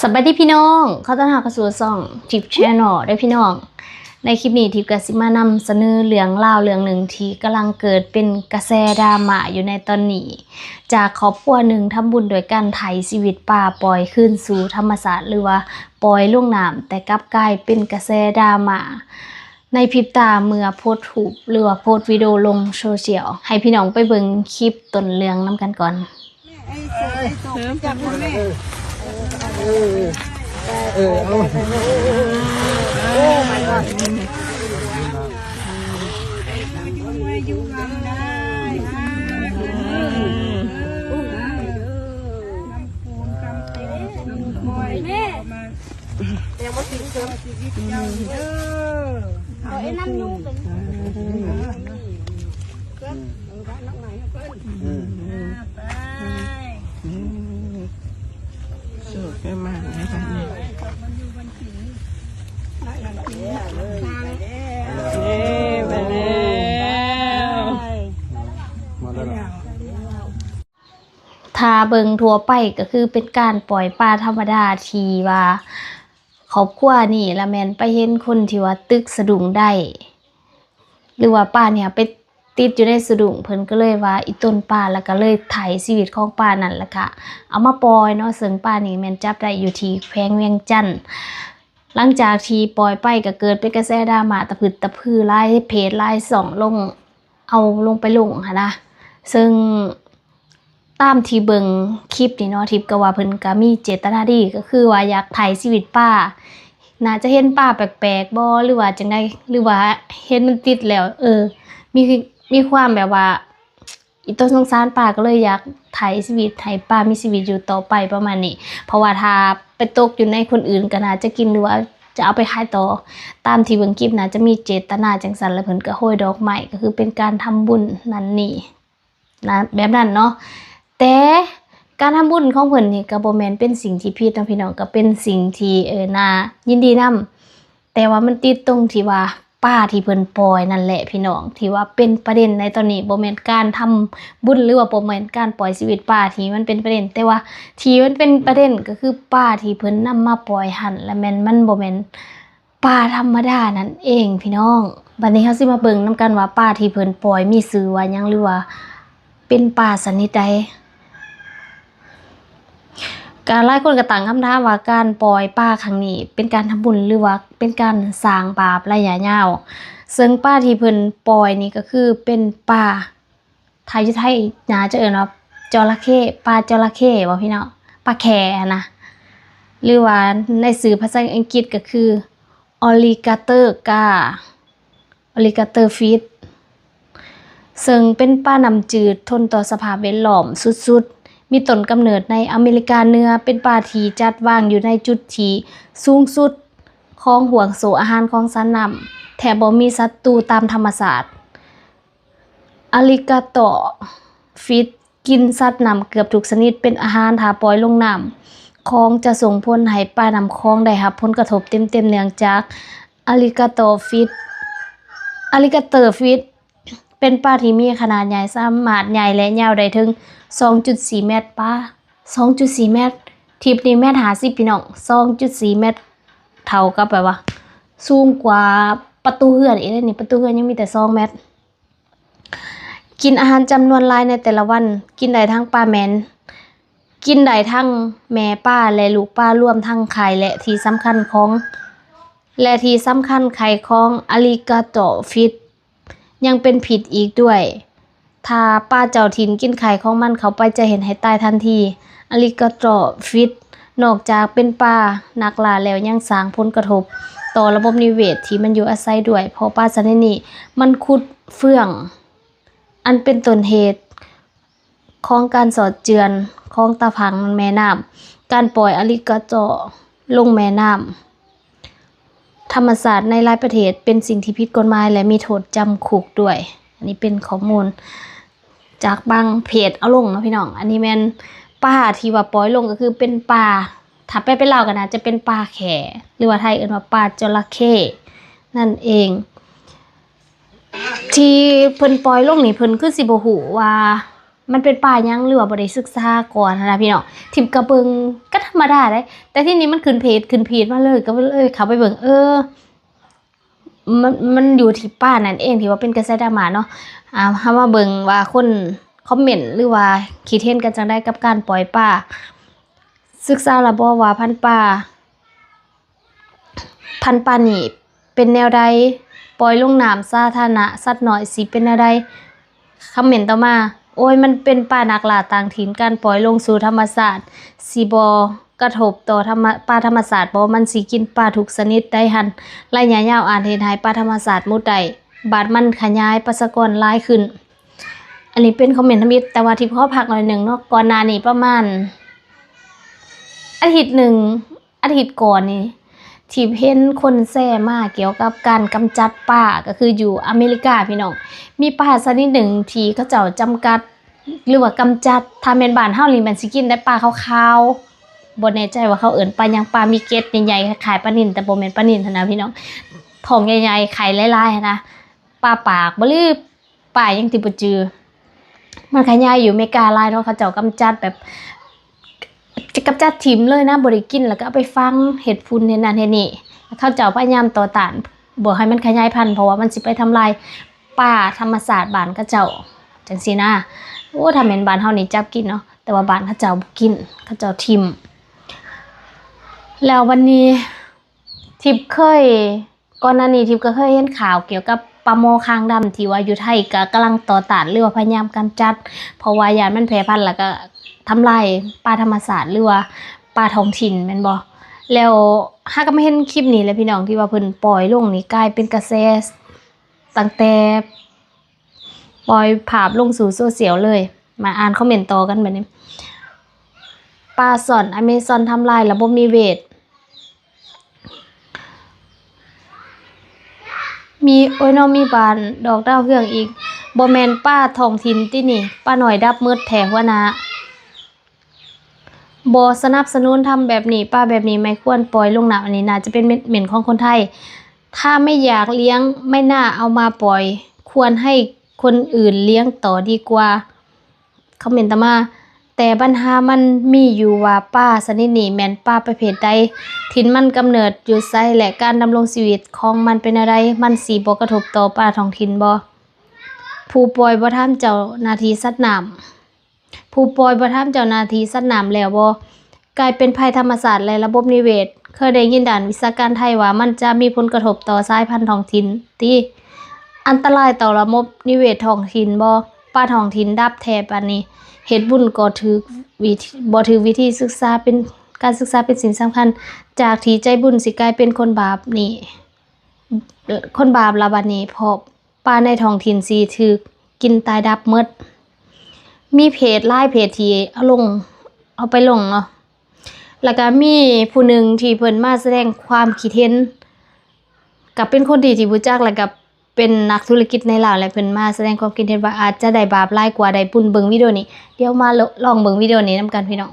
ສະບາຍດີພີ່ນ້ອງ, ຂໍຕ້ອນຮັບເຂົ້າສູ່ຊ່ອງ Tip Channel ເດີ້ພີ່ນ້ອງ. ໃນຄລິບນີ້ ທິບກໍຊິມານຳສະເໜີເລື່ອງລາວເລື່ອງໜຶ່ງທີ່ກຳລັງເກີດເປັນກະແສດຣາມາຢູ່ໃນຕອນນີ້, ຈາກຄອບຄົວໜຶ່ງທຳບຸນໂດຍການໄຖ່ຊີວິດປາປ່ອຍຄືນສູ່ທຳມະຊາດ ຫຼືວ່າປ່ອຍລົງນ້ຳ, ແຕ່ກັບກາຍເປັນກະແສດຣາມາ ໃນພິບຕາເມື່ອໂພສຮູບ ຫຼືວ່າໂພສວິດີໂອລົງໂຊຊຽວ. ໃຫ້ພີ່ນ້ອງໄປເບິ່ງຄລິບຕົ້ນເລື່ອງນຳກັນກ່ອນ. ແມ່ ຍັງບໍ່ກິນເຄື່ອງ ຊີວິດເຈົ້ານີ້ເດີ. ເອົາໄອ້ນ້ຳນຸ່ງເປັນ ອືມ ເອີ ໄປ ອືມ ໂຊກໃຫ້ມານະ ບັດນີ້ ເອີ ໄປແລ້ວ ມາແລ້ວ. ຖ້າເບິ່ງທົ່ວໄປກໍຄືເປັນການປ່ອຍປາທຳມະດາ ທີ່ວ່າຄອບຄົວນີ້ລະແມ່ນໄປເຫັນຄົນທີ່ວ່າຕຶກສະດຸ້ງໄດ້ ຫຼືວ່າປານີ້ໄປຕິດຢູ່ໃນສະດຸ້ງ, ເພິ່ນກໍເລີຍວ່າອີ່ຕົນປາ ແລ້ວກໍເລີຍໄຖ່ຊີວິດຂອງປານັ້ນ ແລ້ວກະເອົາມາປ່ອຍເນາະ. ເຊິ່ງປານີ້ແມ່ນຈັບໄດ້ຢູ່ທີ່ແຂວງວຽງຈັນ. ຫຼັງຈາກທີ່ປ່ອຍໄປກໍເກີດເປັນກະແສດຣາມາຕະພຶດຕະພື, ຫຼາຍເພຈຫຼາຍຊ່ອງລົງ ເອົາລົງໄປລົງຫັ້ນນະ. ເຊິ່ງຕາມທີ່ເບິ່ງຄລິບນີ້ເນາະ ທິບກໍວ່າເພິ່ນກໍມີເຈດຕະນາດີ ກໍຄືວ່າຢາກໄຖ່ຊີວິດປາ, ໜ້າຈະເຫັນປາແປກໆບໍ່ ຫຼືວ່າຈັ່ງໃດ ຫຼືວ່າເຫັນມັນຕິດແລ້ວ ເອີ ມີ ມີຄວາມແບບວ່າອີ່ຕົນສົງສານປາ ກໍເລີຍຢາກໄຖ່ຊີວິດໃຫ້ປາມີຊີວິດຢູ່ຕໍ່ໄປ ປະມານນີ້. ເພາະວ່າຖ້າໄປຕົກຢູ່ໃນຄົນອື່ນກໍໜ້າຈະກິນ ຫຼືວ່າຈະເອົາໄປຂາຍຕໍ່. ຕາມທີ່ເບິ່ງຄລິບໜ້າຈະມີເຈດຕະນາຈັ່ງຊັ້ນ ແລ້ວເພິ່ນກໍໂຮຍດອກໄມ້ ກໍຄືເປັນການທຳບຸນນັ້ນນີ້ນະ ແບບນັ້ນເນາະ. ແຕ່ການທຳບຸນຂອງເພິ່ນນີ້ກໍບໍ່ແມ່ນເປັນສິ່ງທີ່ຜິດເນາະພີ່ນ້ອງ, ກໍເປັນສິ່ງທີ່ ເອີ ໜ້າຍິນດີນຳ. ແຕ່ວ່າມັນຕິດຕົງທີ່ວ່າປາທີ່ເພິ່ນປ່ອຍນັ້ນແຫຼະພີ່ນ້ອງ ທີ່ວ່າເປັນປະເດັນໃນຕອນນີ້. ບໍ່ແມ່ນການທຳບຸນ ຫຼືວ່າບໍ່ແມ່ນການປ່ອຍຊີວິດປາທີ່ມັນເປັນປະເດັນ, ແຕ່ວ່າທີ່ມັນເປັນປະເດັນກໍຄືປາທີ່ເພິ່ນນຳມາປ່ອຍຫັ້ນ ລະແມ່ນມັນບໍ່ແມ່ນປາທຳມະດານັ້ນເອງພີ່ນ້ອງ. ບັດນີ້ເຮົາຊິມາເບິ່ງນຳກັນວ່າປາທີ່ເພິ່ນປ່ອຍມີຊື່ວ່າຫຍັງ ຫຼືວ່າເປັນປາຊະນິດໃດ. ກະຫຼາຍຄົນກໍຕັ້ງຄຳຖາມວ່າການປ່ອຍປາຄັ້ງນີ້ເປັນການທຳບຸນ ຫຼືວ່າເປັນການສ້າງບາບໄລຍະຍາວ. ເຊິ່ງປາທີ່ເພິ່ນປ່ອຍນີ້ກໍຄືເປັນປາ ຖ້າຢູ່ໄທໜ້າຈະເອີ້ນວ່າຈໍລະເຂ້, ປາຈໍລະເຂ້ບໍ່ພີ່ນ້ອງ? ປາແຂ້ຫັ້ນນະ ຫຼືວ່າໃນຊື່ພາສາອັງກິດກໍຄື alligator gar, alligator fish, ເຊິ່ງເປັນປານ້ຳຈືດ ທົນຕໍ່ສະພາບແວດລ້ອມສຸດໆ, ມີຕົ້ນກຳເນີດໃນອາເມລິກາເໜືອ, ເປັນປາທີ່ຈັດວາງຢູ່ໃນຈຸດທີ່ສູງສຸດຂອງຫ່ວງໂສ້ອາຫານຂອງສັດນ້ຳ, ແທບບໍ່ມີສັດຕູຕາມທຳມະຊາດ. Alligator fish ກິນສັດນ້ຳເກືອບທຸກຊະນິດເປັນອາຫານ, ຖ້າປ່ອຍລົງນ້ຳຂອງຈະສົ່ງຜົນໃຫ້ປານ້ຳຂອງໄດ້ຮັບຜົນກະທົບເຕັມໆ ເນື່ອງຈາກ alligator fish, alligator fish ເປັນປາທີ່ມີຂະໜາດໃຫຍ່, ສາມາດໃຫຍ່ ແລະ ຍາວໄດ້ເຖິງສອງຈຸດສີ່ແມັດ. ປາ ສອງຈຸດສີ່ແມັດ, ທິບນີ້ແມັດຫ້າສິບພີ່ນ້ອງ, ສອງຈຸດສີ່ແມັດ ເທົ່າກັບແບບວ່າສູງກວ່າປະຕູເຮືອນອີກເດ້ນີ້, ປະຕູເຮືອນຍັງມີແຕ່ສອງແມັດ. ກິນອາຫານຈຳນວນຫຼາຍໃນແຕ່ລະວັນ, ກິນໄດ້ທັງປາແມ່ນ, ກິນໄດ້ທັງແມ່ປາ ແລະ ລູກປາ, ລວມທັງໄຂ່ ແລະ ທີ່ສຳຄັນຂອງ ແລະ ທີ່ສຳຄັນໄຂ່ຂອງ alligator fish ຍັງເປັນພິດອີກດ້ວຍ. ຖ້າປາເຈົ້າຖິ່ນກິນໄຂ່ຂອງມັນເຂົ້າໄປ ຈະເຮັດໃຫ້ຕາຍທັນທີ. Alligator fish ນອກຈາກເປັນປານັກລ່າແລ້ວ ຍັງສ້າງຜົນກະທົບຕໍ່ລະບົບນິເວດທີ່ມັນຢູ່ອາໄສດ້ວຍ, ເພາະປາຊະນິດນີ້ມັນຂຸດເຟືອງ ອັນເປັນຕົ້ນເຫດຂອງການສອດເຈື່ອນຂອງຕາຝັ່ງແມ່ນ້ຳ. ການປ່ອຍ alligator ລົງແມ່ນ້ຳ ທຳມະຊາດໃນຫຼາຍປະເທດເປັນສິ່ງທີ່ຜິດກົດໝາຍ ແລະ ມີໂທດຈຳຄຸກດ້ວຍ. ອັນນີ້ເປັນຂໍ້ມູນຈາກບາງເພຈເອົາລົງເນາະພີ່ນ້ອງ. ອັນນີ້ແມ່ນປາທີ່ວ່າປ່ອຍລົງ ກໍຄືເປັນປາ ຖ້າແປເປັນລາວກໍໜ້າຈະເປັນປາແຂ້ ຫຼືວ່າໄທເອີ້ນວ່າປາຈໍລະເຂ້ນັ້ນເອງ. ທີ່ເພິ່ນປ່ອຍລົງນີ້ ເພິ່ນຄືຊິບໍ່ຮູ້ວ່າ ມັນເປັນປາຫຍັງ ຫຼືວ່າບໍ່ໄດ້ສຶກສາກ່ອນຫັ້ນນະພີ່ນ້ອງ. ທິບກໍເບິ່ງກໍທຳມະດາເດ້ ແຕ່ທີນີ້ມັນຂຶ້ນເພຈ ຂຶ້ນ feed ມາເລີຍ ກໍເລີຍເຂົ້າໄປເບິ່ງ ເອີ ມັນ ມັນຢູ່ທີ່ປານັ້ນເອງທີ່ວ່າເປັນກະແສດຣາມາເນາະ. ອ່າ ເຮົາມາເບິ່ງວ່າຄົນຄອມເມັນ ຫຼືວ່າຄິດເຫັນກັນຈັ່ງໃດກັບການປ່ອຍປາ. ສຶກສາແລ້ວບໍ່ວ່າພັນປາ ພັນປານີ້ເປັນແນວໃດ? ປ່ອຍລົງນ້ຳສາທາລະນະ ສັດນ້ອຍຊິເປັນແນວໃດ? ຄອມເມັນຕໍ່ມາ, ໂອ້ຍ ມັນເປັນປານັກລ່າຕ່າງຖິ່ນ, ການປ່ອຍລົງສູ່ທຳມະຊາດຊິບໍ່ກະທົບຕໍ່ທຳມະ ປາທຳມະຊາດບໍ່? ມັນຊິກິນປາທຸກຊະນິດໄດ໋ຫັ້ນ. ໄລຍະຍາວອາດເຮັດໃຫ້ປາທຳມະຊາດໝົດໄດ້, ບາດມັນຂະຫຍາຍປະຊາກອນຫຼາຍຂຶ້ນ. ອັນນີ້ເປັນຄອມເມັນທຳອິດ, ແຕ່ວ່າທິບຂໍພັກໜ້ອຍໜຶ່ງເນາະ. ກ່ອນໜ້ານີ້ປະມານອາທິດໜຶ່ງ ອາທິດກ່ອນນີ້ ທີ່ເຫັນຄົນແຊມາກ່ຽວກັບການກຳຈັດປາ ກໍຄືຢູ່ອາເມລິກາພີ່ນ້ອງ ມີປາຊະນິດໜຶ່ງທີ່ເຂົາເຈົ້າຈຳກັດ ຫຼືວ່າກຳຈັດ. ຖ້າແມ່ນບ້ານເຮົານີ້ແມ່ນຊິກິນແຕ່ປາຂາວໆ ບໍ່ແນ່ໃຈວ່າເຂົາເອີ້ນປາຫຍັງ, ປາມີເກັດໃຫຍ່ໆ ຄ້າຍໆປານິນ ແຕ່ບໍ່ແມ່ນປານິນຫັ້ນນະພີ່ນ້ອງ, ທ້ອງໃຫຍ່ໆ ໄຂ່ຫຼາຍໆຫັ້ນນະ, ປາປາກບໍ່ ຫຼື ປາຫຍັງທີ່ບໍ່ຈື່. ມັນຂະຫຍາຍຢູ່ເມກາຫຼາຍເນາະ, ເຂົາເຈົ້າກຳຈັດແບບ ຈະກຳຈັດຖິ້ມເລີຍນະ, ບໍ່ໄດ້ກິນ ແລ້ວກໍເອົາໄປຝັງເຮັດຝຸ່ນເຮັດນັ້ນເຮັດນີ້. ເຂົາເຈົ້າພະຍາຍາມຕໍ່ຕ້ານບໍ່ໃຫ້ມັນຂະຫຍາຍພັນ ເພາະວ່າມັນຊິໄປທຳລາຍປ່າທຳມະຊາດບ້ານເຂົາເຈົ້າ ຈັ່ງຊີ້ນະ. ໂອ້ ຖ້າແມ່ນບ້ານເຮົານີ້ຈັບກິນເນາະ, ແຕ່ວ່າບ້ານເຂົາເຈົ້າບໍ່ກິນ, ເຂົາເຈົ້າຖິ້ມ. ແລ້ວບັດນີ້ ທິບເຄີຍ ກ່ອນໜ້ານີ້ທິບກໍເຄີຍເຫັນຂ່າວກ່ຽວກັບປາໝໍຄາງດຳ ທີ່ວ່າຢູ່ໄທກໍກຳລັງຕໍ່ຕ້ານ ຫຼືວ່າພະຍາຍາມກຳຈັດ ເພາະວ່າຢ້ານມັນແຜ່ພັນ ແລ້ວກໍທຳລາຍປ່າທຳມະຊາດ ຫຼືວ່າປ່າທ້ອງຖິ່ນແມ່ນບໍ່? ແລ້ວຫາກໍມາເຫັນຄລິບນີ້ແຫຼະພີ່ນ້ອງ ທີ່ວ່າເພິ່ນປ່ອຍລົງນີ້ ກາຍເປັນກະແສຕັ້ງແຕ່ປ່ອຍພາບລົງສູ່ໂຊຊຽວເລີຍ. ມາອ່ານຄອມເມັນຕໍ່ກັນບັດນີ້. ປາຊ່ອນອາເມຊອນທຳລາຍລະບົບນິເວດ. ມີ ໂອ້ຍເນາະ ມີບ້ານດອກດາວເຮືອງອີກ. ບໍ່ແມ່ນປາທ້ອງຖິ່ນຕິນີ້? ປານ້ອຍດັບໝົດແທ້ຫົວໜ້າ. ບໍ່ສະໜັບສະໜູນທຳແບບນີ້, ປາແບບນີ້ໄມ່ຄວນປ່ອຍລົງນ້ຳ. ອັນນີ້ໜ້າຈະເປັນເມັນຂອງຄົນໄທ. ຖ້າໄມ່ຢາກລ້ຽງ, ໄມ່ໜ້າເອົາມາປ່ອຍ, ຄວນໃຫ້ຄົນອື່ນລ້ຽງຕໍ່ດີກວ່າ. ຄອມເມັນຕໍ່ມາ, ແຕ່ບັນຫາມັນມີຢູ່ວ່າປາຊະນິດນີ້ແມ່ນປາປະເພດໃດ, ຖິ່ນມັນກຳເນີດຢູ່ໃສ ແລະ ການດຳລົງຊີວິດຂອງມັນເປັນແນວໃດ, ມັນຊິບໍ່ກະທົບຕໍ່ປາທ້ອງຖິ່ນບໍ່? ຜູ້ປ່ອຍບໍ່ຖາມເຈົ້າໜ້າທີ່ສັດນ້ຳ, ຜູ້ປ່ອຍບໍ່ຖາມເຈົ້າໜ້າທີ່ສັດນ້ຳແລ້ວບໍ່? ກາຍເປັນໄພທຳມະຊາດ ແລະ ລະບົບນິເວດ. ເຄີຍໄດ້ຍິນດ້ານວິຊາການໄທວ່າມັນຈະມີຜົນກະທົບຕໍ່ສາຍພັນທ້ອງຖິ່ນຕິ? ອັນຕະລາຍຕໍ່ລະບົບນິເວດທ້ອງຖິ່ນບໍ່? ປາທ້ອງຖິ່ນດັບແທ້ປານນີ້, ເຮັດບຸນກໍຖືກວິທີ ບໍ່ຖືກວິທີ, ສຶກສາເປັນ ການສຶກສາເປັນສິ່ງສຳຄັນ. ຈາກທີ່ໃຈບຸນຊິກາຍເປັນຄົນບາບນີ້ ຄົນບາບລະບາດນີ້, ເພາະ ປາໃນທ້ອງຖິ່ນຊິຖືກກິນຕາຍດັບໝົດ. ມີເພຈຫຼາຍເພຈທີ່ເອົາລົງ ເອົາໄປລົງເນາະ, ແລ້ວກະມີຜູ້ໜຶ່ງທີ່ເພິ່ນມາສະແດງຄວາມຄິດເຫັນ, ກະເປັນຄົນທີ່ ທີ່ຮູ້ຈັກ ແລ້ວກະເປັນນັກທຸລະກິດໃນລາວ ແລະ ເພິ່ນມາສະແດງຄວາມຄິດເຫັນວ່າອາດຈະໄດ້ບາບຫຼາຍກວ່າໄດ້ບຸນ. ເບິ່ງວິດີໂອນີ້, ດຽວມາລ- ລອງເບິ່ງວິດີໂອນີ້ນຳກັນພີ່ນ້ອງ.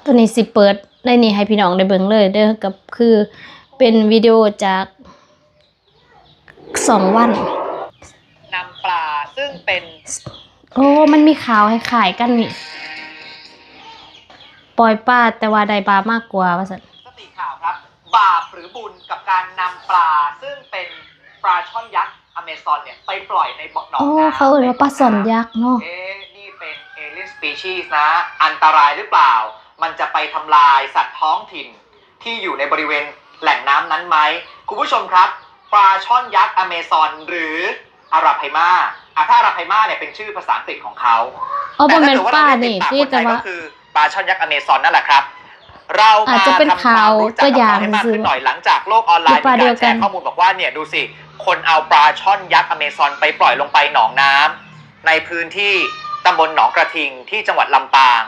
ໂຕນີ້ຊິເປີດໃນນີ້ໃຫ້ພີ່ນ້ອງໄດ້ເບິ່ງເລີຍເດີ, ກໍຄືເປັນວິດີໂອຈາກ ສອງວັນ ນຳປລາ ຊຶ່ງເປັນ ໂອ້ ມັນມີຂ່າວຄ້າຍໆກັນນີ້, ປ່ອຍປາແຕ່ວ່າໄດ້ປາມາກກວ່າວ່າຊັ້ນ. ສະຕິຂ່າວຄັບ ບາບຫຼືບຸນກັບການນຳປລາ ຊຶ່ງເປັນປາຊ່ອນຍັກອາເມຊອນເນ່ຍ ໄປປ່ອຍໃນບໍ່ ໜອງນ້ຳ. ໂອ້ ເຂົາເອີ້ນວ່າປາຊ່ອນຍັກເນາະ. ເອ ນີ້ເປັນ alien species ນະ, ອັນຕະລາຍຫຼືເປົ່າ? ມັນຈະໄປທຳລາຍສັດທ້ອງຖິ່ນ ທີ່ຢູ່ໃນບໍລິເວນແຫຼ່ງນ້ຳນັ້ນໄໝ? ຄຸນຜູ້ຊົມຄັບ, ປາຊ່ອນຍັກອາເມຊອນ ຫຼື ອາຣາໄພມາ. ອາ ຖ້າອາຣາໄພມາເນ່ຍເປັນຊື່ພາສາອັງກິດຂອງເຂົາ. ອໍ ແຕ່ຖ້າເກີດວ່າເຮົາໄດ້ຕິດປາກຄົນໄທ ກໍຄືປາຊ່ອນຍັກອາເມຊອນນັ້ນແຫຼະຄັບ. ເຮົາມາທຳຄວາມຮູ້ຈັກກັບເຂົາໃຫ້ມາກຂຶ້ນໜ້ອຍ ຫຼັງຈາກໂລກອອນລາຍມີການແຊຂໍ້ມູນບອກວ່າ ເນ່ຍ ດູຊິ, ຄົນເອົາປາຊ່ອນຍັກອາເມຊອນໄປປ່ອຍລົງໄປໜອງນ້ຳ ໃນພື້ນທີ່ຕຳບົນໜອງກະທິງ ທີ່ຈັງຫວັດລຳປາງ.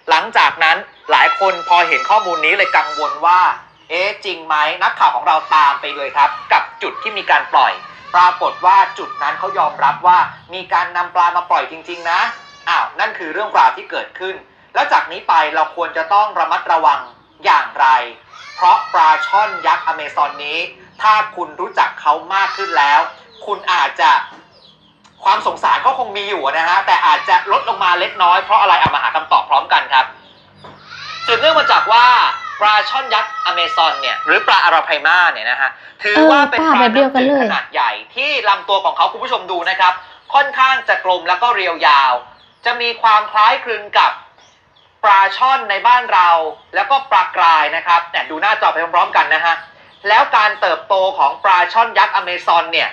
ຫຼັງຈາກນັ້ນ ຫຼາຍຄົນພໍເຫັນຂໍ້ມູນນີ້ເລີຍກັງວົນວ່າ ເອະ ຈິງໄໝ? ນັກຂ່າວຂອງເຮົາຕາມໄປເລີຍຄັບ ກັບຈຸດທີ່ມີການປ່ອຍ. ປາກົດວ່າຈຸດນັ້ນເຂົາຍອມຮັບວ່າມີການນຳປາມາປ່ອຍຈິງໆນະ. ອ້າວ ນັ້ນຄືເລື່ອງລາວທີ່ເກີດຂຶ້ນ. ແລ້ວຈາກນີ້ໄປເຮົາຄວນຈະຕ້ອງລະມັດລະວັງຢ່າງໄລ? ເພາະປາຊ່ອນຍັກອາເມຊອນນີ້ ຖ້າຄຸນຮູ້ຈັກເຂົາມາກຂຶ້ນແລ້ວ ຄຸນອາດຈະ ความสงสารก็คงมีอยู่นะฮะ แต่อาจจะลดลงมาเล็กน้อย เพราะอะไร เอามาหาคำตอบพร้อมกันครับ สืบเนื่องมาจากว่าปลาช่อนยักษ์อเมซอนเนี่ย หรือปลาอาราไพมาเนี่ยนะฮะ ถือว่าเป็นปลาน้ำจืดขนาดใหญ่ที่ลำตัวของเขา คุณผู้ชมดูนะครับ ค่อนข้างจะกลมแล้วก็เรียวยาว จะมีความคล้ายคลึงกับปลาช่อนในบ้านเรา แล้วก็ปลากรายนะครับ เนี่ย ดูหน้าจอไปพร้อมๆกันนะฮะ แล้วการเติบโตของปลาช่อนยักษ์อเมซอนเนี่ย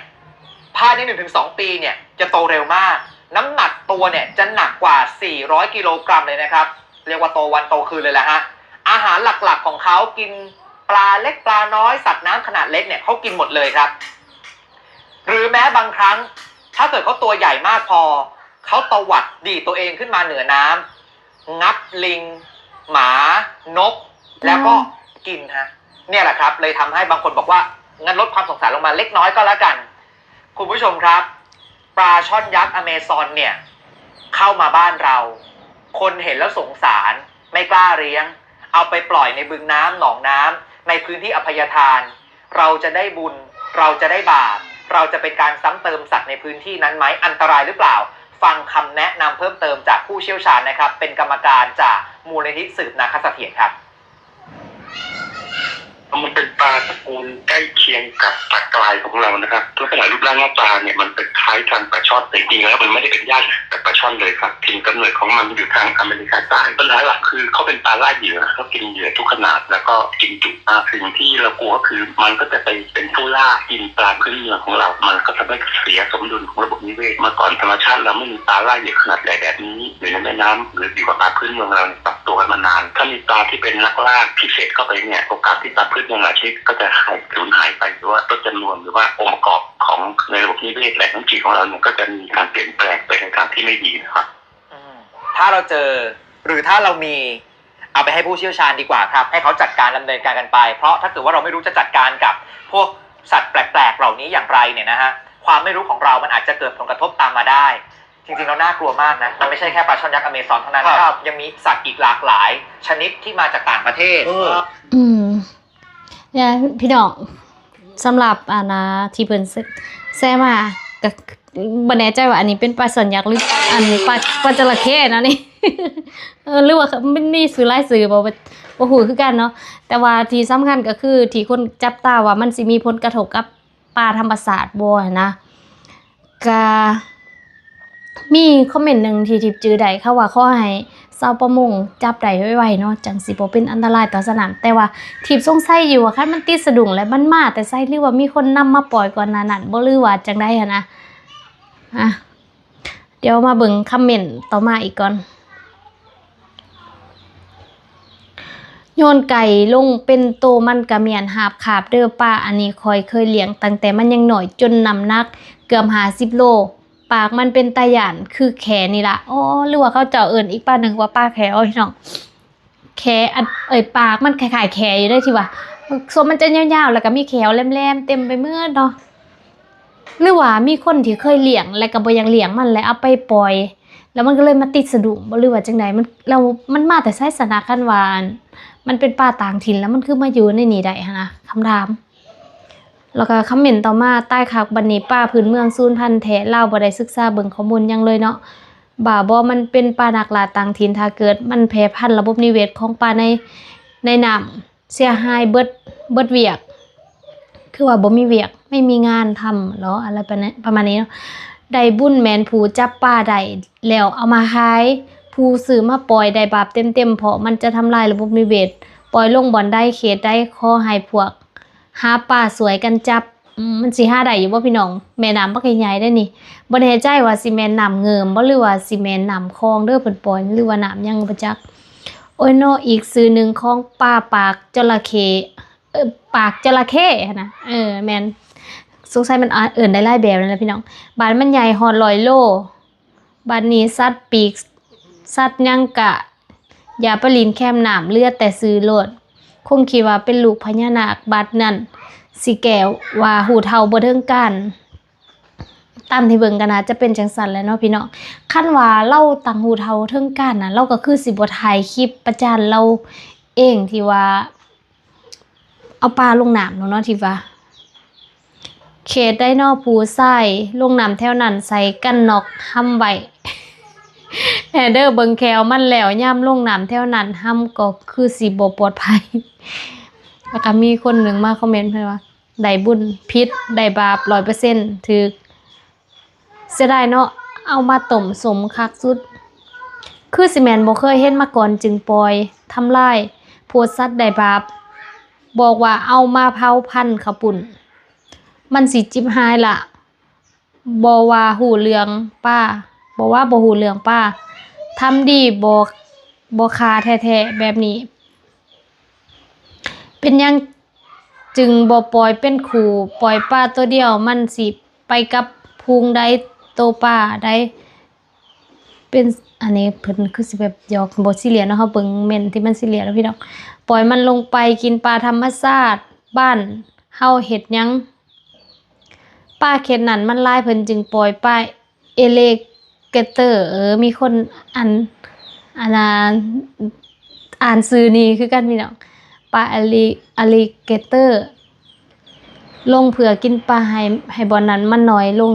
ภายในหนึ่งถึงสองปีเนี่ย จะโตเร็วมาก น้ำหนักตัวเนี่ยจะหนักกว่าสี่ร้อยกิโลกรัมเลยนะครับ เรียกว่าโตวันโตคืนเลยแหละฮะ อาหารหลักๆของเขากินปลาเล็กปลาน้อย สัตว์น้ำขนาดเล็กเนี่ย เขากินหมดเลยครับ หรือแม้บางครั้ง ถ้าเกิดเขาตัวใหญ่มากพอ เขาตวัดดีดตัวเองขึ้นมาเหนือน้ำ งับลิง หมา นก แล้วก็กินฮะ เนี่ยแหละครับ เลยทำให้บางคนบอกว่า งั้นลดความสงสารลงมาเล็กน้อยก็แล้วกัน คุณผู้ชมครับ ปลาช่อนยักษ์อเมซอนเนี่ย เข้ามาบ้านเรา คนเห็นแล้วสงสาร ไม่กล้าเลี้ยง เอาไปปล่อยในบึงน้ำหนองน้ำ ในพื้นที่อภัยทาน เราจะได้บุญ เราจะได้บาป เราจะเป็นการซ้ำเติมสัตว์ในพื้นที่นั้นไหม อันตรายหรือเปล่า ฟังคำแนะนำเพิ่มเติมจากผู้เชี่ยวชาญนะครับ เป็นกรรมการจากมูลนิธิสืบนาคเสถียรครับ มันเป็นปลาตระกูลใกล้เคียงกับปลากรายของเรานะครับ ลักษณะรูปร่างหน้าตาเนี่ยมันจะคล้ายทางปลาช่อน แต่จริงๆแล้วมันไม่ได้เป็นญาติกับปลาช่อนเลยครับ ถิ่นกำเนิดของมันอยู่ทางอเมริกาใต้ ปัญหาหลักคือเขาเป็นปลาล่าเหยื่อ เขากินเหยื่อทุกขนาด แล้วก็กินจุมาก สิ่งที่เรากลัวก็คือมันก็จะไปเป็นผู้ล่ากินปลาพื้นเมืองของเรา มันก็ทำให้เสียสมดุลของระบบนิเวศ เมื่อก่อนธรรมชาติเราไม่มีปลาล่าเหยื่อขนาดใหญ่แบบนี้อยู่ในแม่น้ำ หรืออยู่กับปลาพื้นเมืองเราเนี่ยปรับตัวกันมานาน ถ้ามีปลาที่เป็นนักล่าพิเศษเข้าไปเนี่ย โอกาสที่ปลาพื้นเมืองหลายชนิดก็จะหาย สูญหายไป หรือว่าลดจำนวน หรือว่าองค์ประกอบของในระบบนิเวศแหล่งน้ำจืดของเราเนี่ยก็จะมีการเปลี่ยนแปลงไปในทางที่ไม่ดีนะครับ อืม ถ้าเราเจอ หรือถ้าเรามี เอาไปให้ผู้เชี่ยวชาญดีกว่าครับ ให้เขาจัดการดำเนินการกันไป เพราะถ้าเกิดว่าเราไม่รู้จะจัดการกับพวกสัตว์แปลกๆเหล่านี้อย่างไรเนี่ยนะฮะ ความไม่รู้ของเรามันอาจจะเกิดผลกระทบตามมาได้ จริงๆแล้วน่ากลัวมากนะ มันไม่ใช่แค่ปลาช่อนยักษ์อเมซอนเท่านั้นนะครับ ยังมีสัตว์อีกหลากหลายชนิดที่มาจากต่างประเทศ อืม เนี่ยพี่น้อง สำหรับอันน่ะที่เพิ่นแชร์มา ก็บ่แน่ใจว่าอันนี้เป็นปลาช่อนยักษ์ หรืออันปลา ปลาจระเข้นะนี่ เออ หรือว่ามันมีชื่อหลายชื่อบ่ บ่ฮู้คือกันเนาะ แต่ว่าที่สำคัญก็คือที่คนจับตาว่ามันสิมีผลกระทบกับ ป่าธรรมชาติบ่หั้นนะ กะมีคอมเมนต์หนึ่งที่ทิพย์จื่อได้ เขาว่าขอให้ชาวประมงจับได้ไวๆเนาะ จั่งสิบ่เป็นอันตรายต่อสัตว์น้ำ แต่ว่าทิพย์สงสัยอยู่ว่าคันมันติดสะดุ้งแล้วมันมาแต่ไส หรือว่ามีคนนำมาปล่อยก่อนหน้านั้นบ่ หรือว่าจั่งใดหั้นนะ อ่ะ เดี๋ยวมาเบิ่งคอมเมนต์ต่อมาอีกก่อน ໂຍນໄກ່ລົງເປັນໂຕມັນກະມ້ຽນຫາບຄາບເດີ້ປ້າ ອັນນີ້ຂ້ອຍເຄີຍລ້ຽງຕັ້ງແຕ່ມັນຍັງນ້ອຍ ຈົນນ້ຳໜັກເກືອບຫ້າສິບໂລ ປາກມັນເປັນຕາຢ້ານຄືແຂ້ນີ້ລະ ອໍ ຫຼືວ່າເຂົາເຈົ້າເອີ້ນອີກປາໜຶ່ງວ່າປາແຂ້ ໂອ້ຍນ້ອງ ແຂ້ ອັນ ເອີຍ ປາກມັນຄ້າຍໆແຂ້ຢູ່ເດ້ ທີ່ວ່າສ່ວນມັນຈະຍາວໆ ແລ້ວກໍມີແຂ້ວແຫຼມໆເຕັມໄປໝົດເນາະ ຫຼືວ່າມີຄົນທີ່ເຄີຍລ້ຽງ ແລ້ວກໍບໍ່ຢາກລ້ຽງມັນ ແລ້ວເອົາໄປປ່ອຍ ແລ້ວມັນກໍເລີຍມາຕິດສະດຸ້ງບໍ ຫຼືວ່າຈັ່ງໃດ ມັນ ແລ້ວມັນມາແຕ່ໃສຊັ້ນນະ ຄັນວ່າມັນເປັນປາຕ່າງຖິ່ນ ແລ້ວມັນຄືມາຢູ່ໃນນີ້ໄດ້ຫັ້ນນະ ຄຳຖາມ. ແລ້ວກໍຄອມເມັນຕໍ່ມາ ຕາຍຄັກ ບັດນີ້ປາພື້ນເມືອງສູນພັນແທ້ ລາວບໍ່ໄດ້ສຶກສາເບິ່ງຂໍ້ມູນຫຍັງເລີຍເນາະ ບ້າບໍ ມັນເປັນປານັກລ່າຕ່າງຖິ່ນ ຖ້າເກີດມັນແຜ່ພັນ ລະບົບນິເວດຂອງປາໃນ ໃນນ້ຳເສຍຫາຍເບິດ ເບິດວຽກ ຄືວ່າບໍ່ມີວຽກ ໄມ່ມີງານທຳເນາະ ອະໄລປະມານນີ້ເນາະ ໄດ້ບຸນແມ່ນຜູ້ຈັບປາໄດ້ແລ້ວເອົາມາຂາຍ ຜູ້ຊື້ມາປ່ອຍໄດ້ບາບເຕັມໆ ເພາະມັນຈະທຳລາຍລະບົບນິເວດ ປ່ອຍລົງບ່ອນໃດເຂດໃດ ຂໍໃຫ້ພວກ ຫາປາຊ່ວຍກັນຈັບ ອືມ ມັນຊິຫາໄດ້ຢູ່ບໍ່ພີ່ນ້ອງ ແມ່ນ້ຳບັກໃຫຍ່ໆເດ້ນີ້ ບໍ່ແນ່ໃຈວ່າຊິແມ່ນນ້ຳເງິມບໍ່ ຫຼືວ່າຊິແມ່ນນ້ຳຄອງເດີເພິ່ນປ່ອຍ ຫຼືວ່ານ້ຳຫຍັງບໍ່ຈັກ ໂອ້ຍເນາະ ອີກຊື່ໜຶ່ງຂອງປາປາກຈໍລະເຂ້ ເອີ ປາກຈໍລະເຂ້ຫັ້ນນະ ເອີ ແມ່ນ ສົງໄສມັນເອີ້ນໄດ້ຫຼາຍແບບນັ້ນແຫຼະພີ່ນ້ອງ ບາດມັນໃຫຍ່ຮອດຮ້ອຍໂລ ບາດນີ້ສັດປີກ ສັດຫຍັງກະ ຢ່າໄປຫຼິ້ນແຄມນ້ຳ ເຫຼືອແຕ່ຊື່ໂລດ ຄົງຄິດວ່າເປັນລູກພະຍານາກ ບາດນັ້ນຊິແກ້ວ່າຮູ້ເທົ່າບໍ່ເຖິງການ ຕາມທີ່ເບິ່ງກໍໜ້າຈະເປັນຈັ່ງຊັ້ນແຫຼະເນາະພີ່ນ້ອງ ຄັນວ່າລາວຕັ້ງຮູ້ເທົ່າເຖິງການນະ ລາວກໍຄືຊິບໍ່ຖ່າຍຄລິບປະຈານລາວເອງທີ່ວ່າ ເອົາປາລົງນ້ຳໂລດເນາະ ທີ່ວ່າ ເຂດໃດນໍຜູ້ຊາຍລົງນ້ຳແຖວນັ້ນໃສ່ກັນນອກຫ້ຳໄວ້ແນ່ເດີ ເບິ່ງແຂ້ວມັນແລ້ວ ຍາມລົງນ້ຳແຖວນັ້ນຫ້ຳກໍຄືຊິບໍ່ປອດໄພ. ແລ້ວກໍມີຄົນໜຶ່ງມາຄອມເມັນເພິ່ນວ່າ ໄດ້ບຸນຜິດ ໄດ້ບາບຮ້ອຍເປີເຊັນ ຖືກ ເສຍດາຍເນາະ ເອົາມາຕົ້ມສົມຄັກສຸດ. ຄືຊິແມ່ນບໍ່ເຄີຍເຫັນມາກ່ອນ ຈຶ່ງປ່ອຍທຳລາຍໂພດສັດໄດ້ບາບ. ບອກວ່າເອົາມາເຜົາພັນເຂົ້າປຸ້ນ ມັນຊິຈິບຫາຍລະ. ບໍ່ວ່າຮູ້ເລື່ອງປາ ບໍ່ວ່າບໍ່ຮູ້ເລື່ອງປາ ທຳດີບໍ່ ບໍ່ຂ້າແທ້ໆ ແບບນີ້. ເປັນຫຍັງຈຶ່ງບໍ່ປ່ອຍເປັນຄູ່ ປ່ອຍປາໂຕດຽວ ມັນຊິໄປກັບຝູງໃດ ໂຕປາໃດ? ເປັນ ອັນນີ້ເພິ່ນຄືຊິແບບຫຍອກ ບໍ່ຊີຣຽສເນາະ ເຮົາເບິ່ງເມັນທີ່ມັນຊີຣຽສເນາະພີ່ນ້ອງ. ປ່ອຍມັນລົງໄປກິນປາທຳມະຊາດ ບ້ານເຮົາເຮັດຫຍັງ? ປາເຂດນັ້ນມັນຫຼາຍ ເພິ່ນຈຶ່ງປ່ອຍປາ alligator ເອີ ມີຄົນອັນ ອັນນ່າ ອ່ານຊື່ນີ້ຄືກັນພີ່ນ້ອງ ປາ alli- alligator ລົງເພື່ອກິນປາ ໃຫ້ ໃຫ້ບ່ອນນັ້ນມັນໜ້ອຍລົງ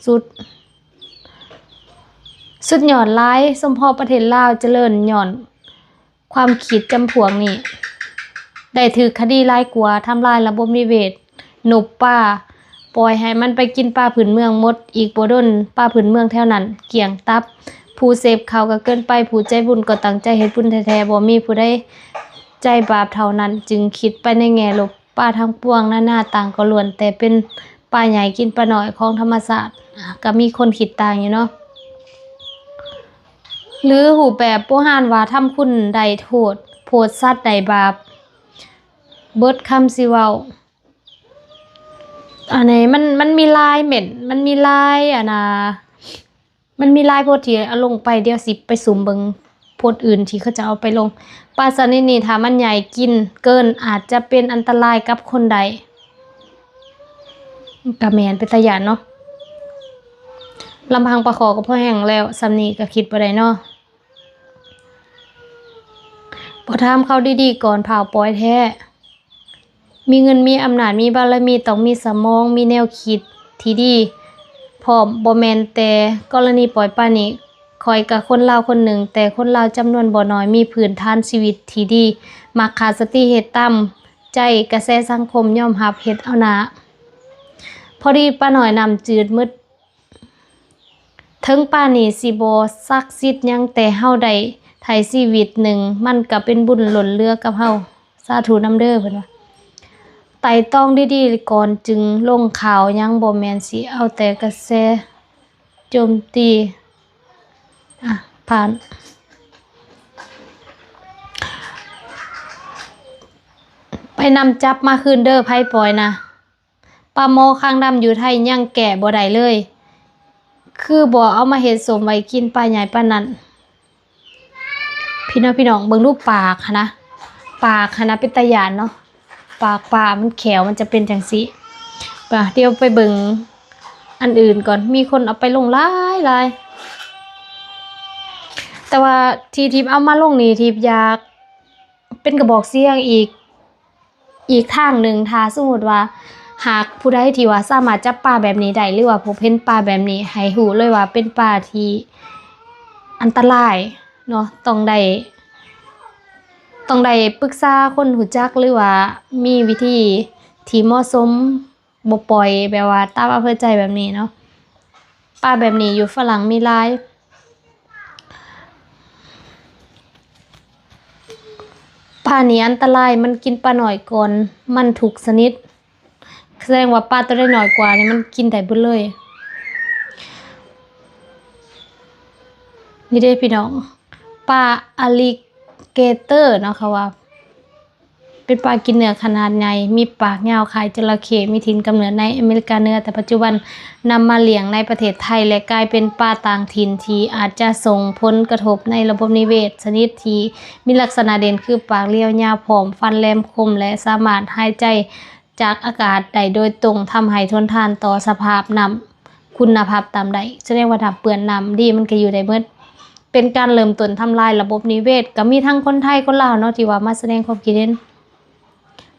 ສຸດ. ສຸດຍອດຫຼາຍ ສົມພໍປະເທດລາວຈະເລີນຍ້ອນ ຄວາມຄິດຈຳພວກນີ້ ໄດ້ຖືກຄະດີຫຼາຍກວ່າ ທຳລາຍລະບົບນິເວດນົບປາ. ປ່ອຍໃຫ້ມັນໄປກິນປາພື້ນເມືອງໝົດ ອີກບໍ່ດົນປາພື້ນເມືອງແຖວນັ້ນກ້ຽງຕັບ. ຜູ້ເສບເຂົ້າກໍເກີນໄປ ຜູ້ໃຈບຸນກໍຕັ້ງໃຈເຮັດບຸນແທ້ໆ ບໍ່ມີຜູ້ໃດໃຈບາບເທົ່ານັ້ນ ຈຶ່ງຄິດໄປໃນແງ່ລົບ. ປາທັງປວງນານາຕ່າງກໍລ້ວນແຕ່ເປັນປາໃຫຍ່ກິນປານ້ອຍຂອງທຳມະຊາດ. ອາ ກໍມີຄົນຄິດຕ່າງຢູ່ເນາະ. ຫຼືຮູບແບບໂບຮານວ່າ ທຳຄຸນໄດ້ໂທດ ໂພດສັດໄດ້ບາບ. ເບິດຄຳຊິເວົ້າ ອັນນີ້ມັນ ມັນມີຫຼາຍເມັນ ມັນມີຫຼາຍ ອັນນ່າ ມັນມີຫຼາຍໂພດທີ່ເອົາລົງໄປ ດຽວຊິໄປສຸ່ມເບິ່ງໂພດອື່ນທີ່ເຂົາເຈົ້າເອົາໄປລົງ. ປາຊະນິດນີ້ ຖ້າມັນໃຫຍ່ກິນເກີນ ອາດຈະເປັນອັນຕະລາຍກັບຄົນໄດ້. ກະແມ່ນ ເປັນຕາຢ້ານເນາະ. ລຳພັງປາຄໍ່ກໍພໍແຮງແລ້ວ ສ່ຳນີ້ກໍຄິດບໍ່ໄດ້ເນາະ. ບໍ່ຖາມເຂົາດີໆກ່ອນ ຟ້າວປ່ອຍແທ້. ມີເງິນ ມີອຳນາດ ມີບາລະມີ ຕ້ອງມີສະໝອງ ມີແນວຄິດທີ່ດີພ້ອມ. ບໍ່ແມ່ນແຕ່ກໍລະນີປ່ອຍປານີ້ ຂ້ອຍກະຄົນລາວຄົນໜຶ່ງ, ແຕ່ຄົນລາວຈຳນວນບໍ່ໜ້ອຍມີພື້ນຖານຊີວິດທີ່ດີ, ມັກຂາດສະຕິເຮັດຕາມໃຈກະແສສັງຄົມ, ຍອມຮັບເຮັດເອົາໜ້າ. ພໍດີປານ້ອຍນ້ຳຈືດໝົດ. ເຖິງປານີ້ຊິບໍ່ສັກສິດຫຍັງ, ແຕ່ເຮົາໄດ້ໄຖ່ຊີວິດໜຶ່ງ, ມັນກະເປັນບຸນລົ້ນເຫຼືອກັບເຮົາ. ສາທຸນຳເດີ ເພິ່ນວ່າ. ໄຕ່ຕອງດີໆກ່ອນຈຶ່ງລົງຂ່າວ, ຍັງບໍ່ແມ່ນຊິເອົາແຕ່ກະແສໂຈມຕີ. ອ່ະ ຜ່ານ. ໄປນຳຈັບມາຄືນເດີ ໃຜປ່ອຍນະ. ປາໝໍຄາງດຳຢູ່ໄທຍັງແກ້ບໍ່ໄດ້ເລີຍ. ຄືບໍ່ເອົາມາເຮັດສົ້ມໄວ້ກິນ ປາໃຫຍ່ປານນັ້ນ. ພີ່ນ້ອງ ພີ່ນ້ອງເບິ່ງດູປາກຫັ້ນນະ, ປາກຫັ້ນນະເປັນຕາຢ້ານເນາະ. ປາກປາມັນແຂ້ວມັນຈະເປັນຈັ່ງຊີ້. ປະ ດຽວໄປເບິ່ງອັນອື່ນກ່ອນ. ມີຄົນເອົາໄປລົງຫຼາຍໆ. ແຕ່ວ່າທີ່ທິບເອົາມາລົງນີ້ ທິບຢາກເປັນກະບອກສຽງອີກ ອີກທາງໜຶ່ງ, ຖ້າສົມມຸດວ່າຫາກຜູ້ໃດທີ່ວ່າສາມາດຈັບປາແບບນີ້ໄດ້ ຫຼືວ່າພົບເຫັນປາແບບນີ້ ໃຫ້ຮູ້ເລີຍວ່າເປັນປາທີ່ອັນຕະລາຍເນາະ, ຕ້ອງໄດ້ ຕ້ອງໄດ້ປຶກສາຄົນຮູ້ຈັກ ຫຼືວ່າມີວິທີທີ່ເໝາະສົມ, ບໍ່ປ່ອຍແບບວ່າຕາມອຳເພີໃຈແບບນີ້ເນາະ. ປາແບບນີ້ຢູ່ຝຣັ່ງມີຫຼາຍ. ປານີ້ອັນຕະລາຍ, ມັນກິນປານ້ອຍກ່ອນມັນທຸກຊະນິດ. ສະແດງວ່າປາໂຕໃດນ້ອຍກວ່ານີ້ ມັນກິນໄດ້ເບິດເລີຍ. ນີ້ເດ້ພີ່ນ້ອງ, ປາອາລິເກເຕີເນາະ ເຂົາວ່າ. ເປັນປາກິນເນື້ອຂະໜາດໃຫຍ່, ມີປາກຍາວຄ້າຍຈະລະເຂ້, ມີຖິ່ນກຳເນີດໃນອາເມລິກາເໜືອ, ແຕ່ປັດຈຸບັນນຳມາລ້ຽງໃນປະເທດໄທ ແລະ ກາຍເປັນປາຕ່າງຖິ່ນທີ່ອາດຈະສົ່ງຜົນກະທົບໃນລະບົບນິເວດ. ຊະນິດທີ່ມີລັກສະນະເດັ່ນຄືປາກລຽວຍາວພ້ອມຟັນແຫຼມຄົມ ແລະ ສາມາດຫາຍໃຈຈາກອາກາດໄດ້ໂດຍຕົງ, ທຳໃຫ້ທົນທານຕໍ່ສະພາບນ້ຳຄຸນນະພາບຕ່ຳໄດ້. ສະແດງວ່າຖ້າເປື້ອນນ້ຳດີ ມັນກະຢູ່ໄດ້ເໝິດ. ເປັນການເລີ່ມຕົ້ນທຳລາຍລະບົບນິເວດ. ກະມີທັງຄົນໄທ ຄົນລາວເນາະ ທີ່ວ່າມາສະແດງຄວາມຄິດເຫັນ.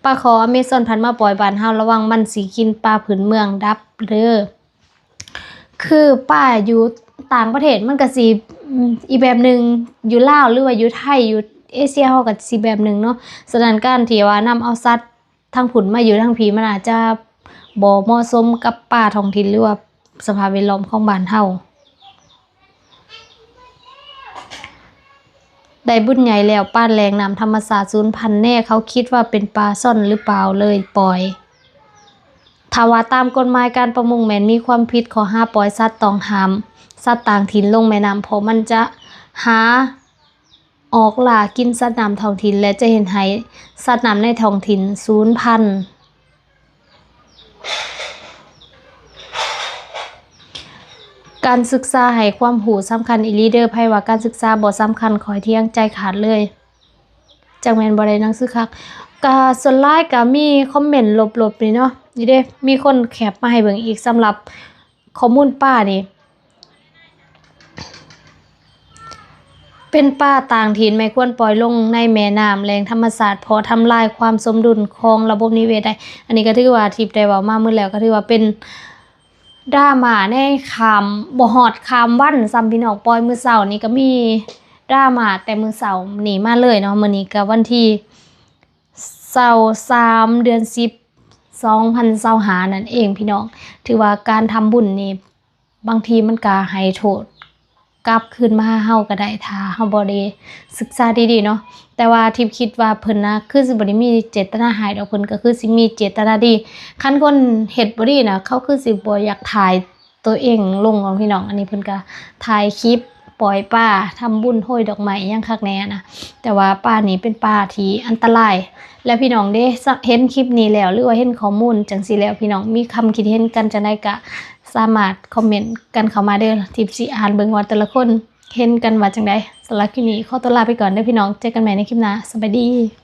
ປາຄໍ່ອາເມຊອນພັດມາປ່ອຍບ້ານເຮົາ ລະວັງມັນຊິກິນປາພື້ນເມືອງດັບເດີ. ຄືປາຢູ່ຕ່າງປະເທດມັນກະຊິ ອືມ ອີກແບບໜຶ່ງ, ຢູ່ລາວ ຫຼືວ່າຢູ່ໄທ ຢູ່ເອເຊຍເຮົາກະຊິແບບໜຶ່ງເນາະ. ສະນັ້ນການທີ່ວ່ານຳເອົາສັດທາງພຸ້ນມາຢູ່ທາງພີ້ ມັນອາດຈະບໍ່ເໝາະສົມກັບປາທ້ອງຖິ່ນ ຫຼືວ່າສະພາບແວດລ້ອມຂອງບ້ານເຮົາ. ໄດ້ບຸນໃຫຍ່ແລ້ວ ປານແຫຼ່ງນ້ຳທຳມະຊາດສູນພັນແນ່ ເຂົາຄິດວ່າເປັນປາຊ່ອນຫຼືເປົ່າ ເລີຍປ່ອຍ. ຖ້າວ່າຕາມກົດໝາຍການປະມົງແມ່ນມີຄວາມຜິດຂໍ້ຫາປ່ອຍສັດຕ້ອງຫ້າມສັດຕ່າງຖິ່ນລົງແມ່ນ້ຳ ເພາະມັນຈະຫາອອກລ່າກິນສັດນ້ຳທ້ອງຖິ່ນ ແລະ ຈະເຮັດໃຫ້ສັດນ້ຳໃນທ້ອງຖິ່ນສູນພັນ. ການສຶກສາໃຫ້ຄວາມຮູ້ສຳຄັນອີ່ຫຼີເດີ, ໃຜວ່າການສຶກສາບໍ່ສຳຄັນ ຂ້ອຍຖຽງໃຈຂາດເລີຍ. ຈັກແມ່ນບໍ່ໄດ້ໜັງສືຄັກ. ກະສ່ວນຫຼາຍກະມີຄອມເມັນລົບໆນີ້ເນາະ ນີ້ເດ້ ມີຄົນແຄປມາໃຫ້ເບິ່ງອີກ ສຳລັບຂໍ້ມູນປານີ້ ເປັນປາຕ່າງຖິ່ນ ບໍ່ຄວນປ່ອຍລົງໃນແມ່ນ້ຳແຫຼ່ງທຳມະຊາດ ເພາະທຳລາຍຄວາມສົມດຸນຂອງລະບົບນິເວດໄດ້. ອັນນີ້ກະຖືວ່າທິບໄດ້ເວົ້າມາໝົດແລ້ວ ກະຖືວ່າເປັນ ດຣາມາໃນຂ້າມ ບໍ່ຮອດຂ້າມວັນຊ້ຳພີ່ນ້ອງ. ປ່ອຍມື້ເຊົ້ານີ້ກະມີດຣາມາແຕ່ມື້ເຊົ້ານີ້ມາເລີຍເນາະ. ມື້ນີ້ກະວັນທີຊາວສາມ ເດືອນສິບ ສອງພັນຊາວຫ້ານັ້ນເອງພີ່ນ້ອງ. ຖືວ່າການທຳບຸນນີ້ ບາງທີມັນກະໃຫ້ໂທດກັບຄືນມາຫາເຮົາກະໄດ້ ຖ້າເຮົາບໍ່ໄດ້ສຶກສາດີໆເນາະ. ແຕ່ວ່າທິບຄິດວ່າເພິ່ນນະ ຄືຊິບໍ່ໄດ້ມີເຈດຕະນາຮ້າຍດອກ, ເພິ່ນກະຄືຊິມີເຈດຕະນາດີ. ຄັນຄົນເຮັດບໍ່ດີນະ ເຂົາຄືຊິບໍ່ຢາກຖ່າຍໂຕເອງລົງເນາະພີ່ນ້ອງ. ອັນນີ້ເພິ່ນກະຖ່າຍຄລິບປ່ອຍປາ ທຳບຸນ ໂຮຍດອກໄມ້ ຫຍັງຄັກແນ່ນະ. ແຕ່ວ່າປານີ້ເປັນປາທີ່ອັນຕະລາຍ ແລະ ພີ່ນ້ອງເດ້ ເຫັນຄລິບນີ້ແລ້ວ ຫຼືວ່າເຫັນຂໍ້ມູນຈັ່ງຊີ້ແລ້ວ ພີ່ນ້ອງມີຄຳຄິດເຫັນກັນຈັ່ງໃດກະສາມາດຄອມເມັນກັນເຂົ້າມາເດີ. ທິບຊິອ່ານເບິ່ງວ່າແຕ່ລະຄົນ ເຫັນກັນວ່າຈັ່ງໃດ. ສຳລັບຄລິບນີ້ຂໍຕົວລາໄປກ່ອນເດີພີ່ນ້ອງ, ເຈີກັນໃໝ່ໃນຄລິບໜ້າ. ສະບາຍດີ.